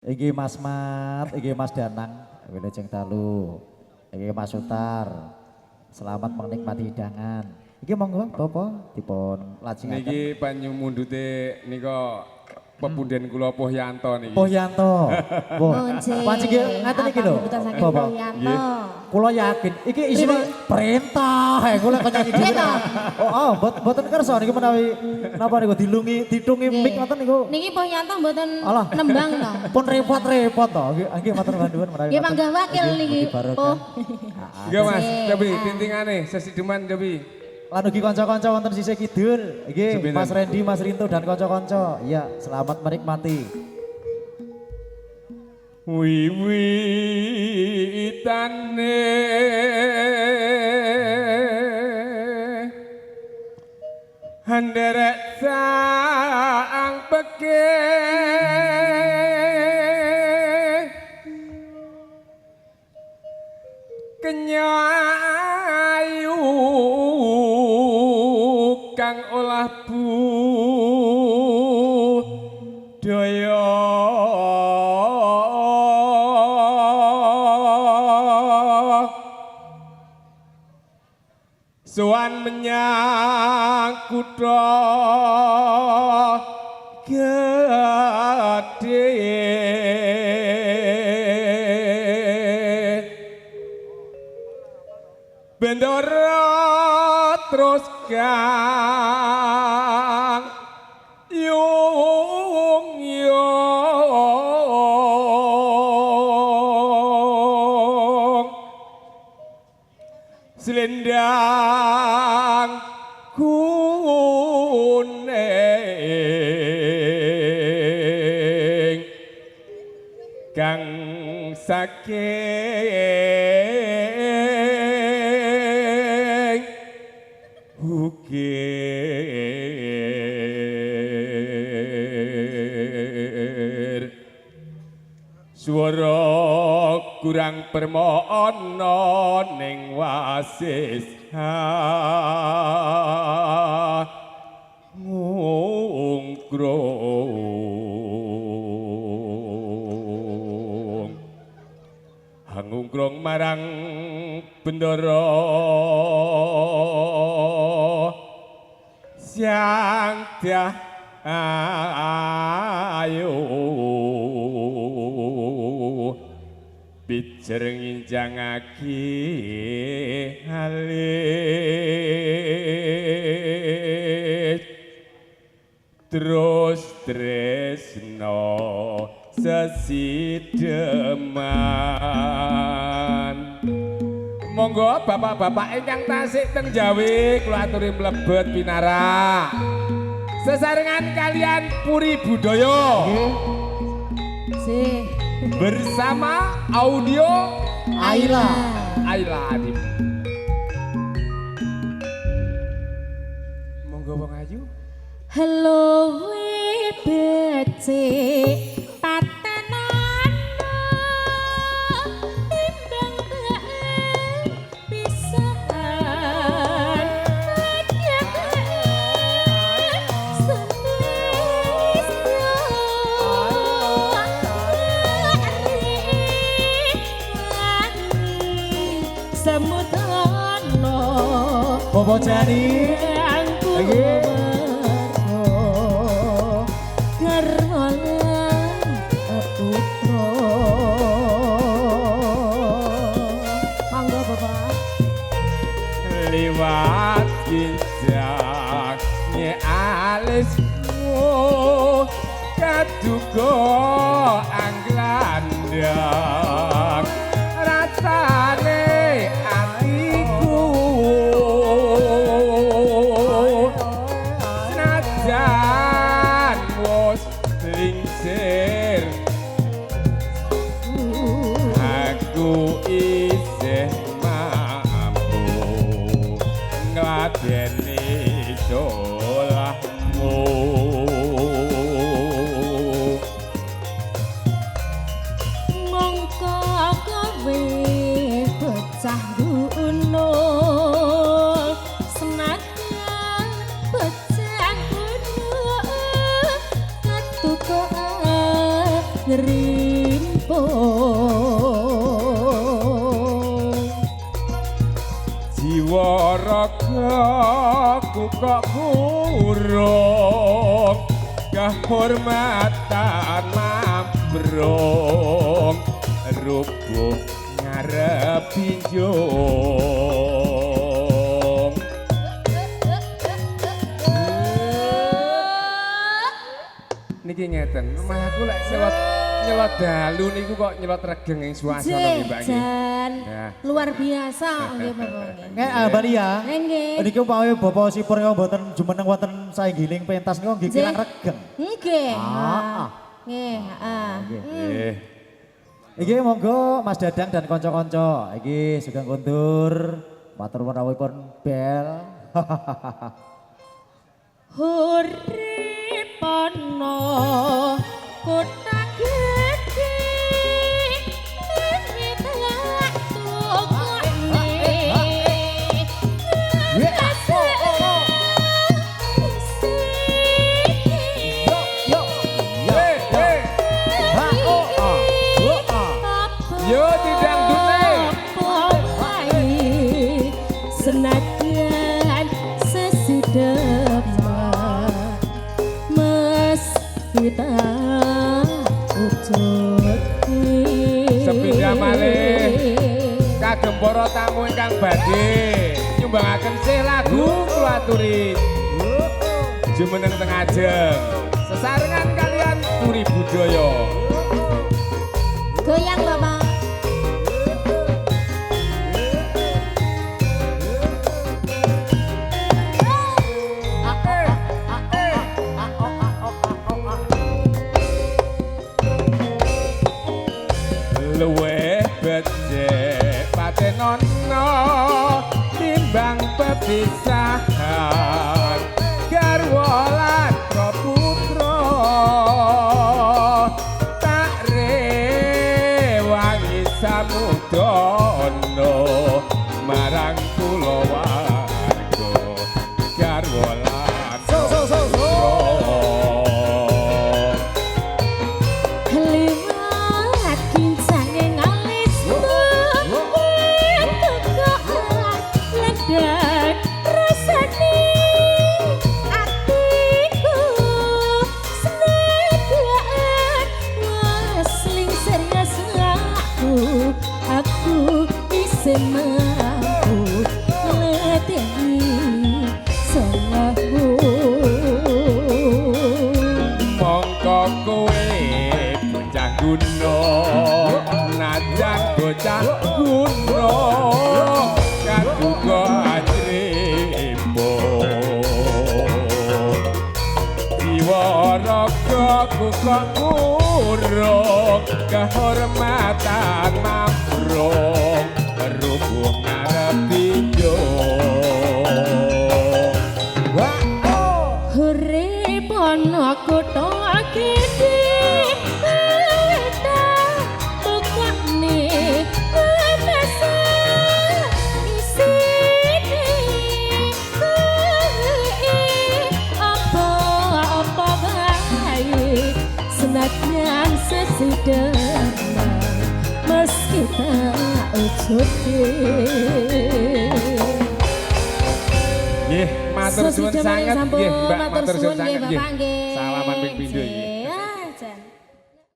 Iki Mas Mat, iki Mas Danang, wilujeng dalu. Iki Mas Sutar. Selamat menikmati hidangan. Iki monggo Bapak dipun lajengaken. Niki panyumundhute nika pepunden kula Pohyanto niki. Pohyanto. Wah, panci nggih ngaten iki lho. Bapak. Nggih. Kula yakin iki isine perintah kula kok nyanyi dhewe. Oh, oh, mboten kersa niki menawi napa niku dilungi ditungi mic ngoten niku. Niki Pohyanto mboten nembang to. Pun repot-repot to. Nggih matur nuwun menawi. Nggih panggah wakil niki. Oh. Nggih Mas, cobi tintingane sesideman cobi. Lan ugi kanca-kanca wonten sisih kidul. Nggih, Mas Randy, Mas Rinto dan kanca-kanca. Iya, selamat menikmati. Wiwitane nderek sang peke kenya ayu kang olah budaya sowan menyang kutha gedhe bendara terus kang yung yung selendang kuning kang saking ukir swara kurang permono ning wasis ngungkrung hangungkrung marang bendara siang dah ayo pijer nginjangake alit terus tresno sesideman. Monggo bapak-bapak ingkang tasik teng Jawi kula aturi mlebet pinarak sesarengan kalian Puri Budaya bersama audio Aila Aila Adib. Monggo wong ayu. Halo becik patenana timbang bae pisan semutana Bobo Jani iki liwat ginjang nye alismu kaduga angglandang rasane atiku senajan wis lingsir aku isih mampu ngladeni solahmu. Mongko kowe bocah gunung senajan bocah gunung katuka ngeri. Limpung. Jiwa ragaku kok kurung kehormatan mambrung rubuh ngarep pinjung. Niki ngeten, omah aku lek nyelot dalu niku kok nyelot regeng ing suasana nggih Mbak nggih. Jan, luar biasa nggih Bapak nggih. Nggih, Mbak Lia. Nggih. Niki umpami Bapak Sipur niku mboten jumeneng wonten saenggiling pentas niku nggih kirang regeng. Nggih. Nggih, heeh. Nggih. Iki monggo Mas Dadang dan kanca-kanca. Iki sugeng kondur. Matur nuwun rawuhipun bel. Hurip ana kota gedhe wiwit tukone. Yo yo yo. Ha o a o a. Yo didangdutne. Senadyan sesidema meski tak ujudke. Sepindah malih kagem para tamu ingkang badhe nyumbangaken sih lagu kula aturi jumeneng teng ajeng sesarengan kalian Puri Budaya. Goyang Bapak. Luwih becik patenono timbang pepisahan garwa lan putra tak rewangi samudana marang kulawarga garwa lan So so so so. Liwat kincange ngalis tukokan lendan rasane atiku senadyan wasling serius aku isih mampu ngladeni salahmu. Mongko kowe bocah guna najan bocah guna kaduga ajrimu jiwa ragaku kok kurung kehormatan mambrung berhubung ngarep pinjung. Wah oh. Hurip ana kutha gedhe tukane bebasa isine apa-apa bae senadyan sesidema meski tak ujudke. Nggih, matur suwun sanget nggih, Mbak, matur suwun sanget nggih. Bapak nggih. Salaman ping pindho nggih.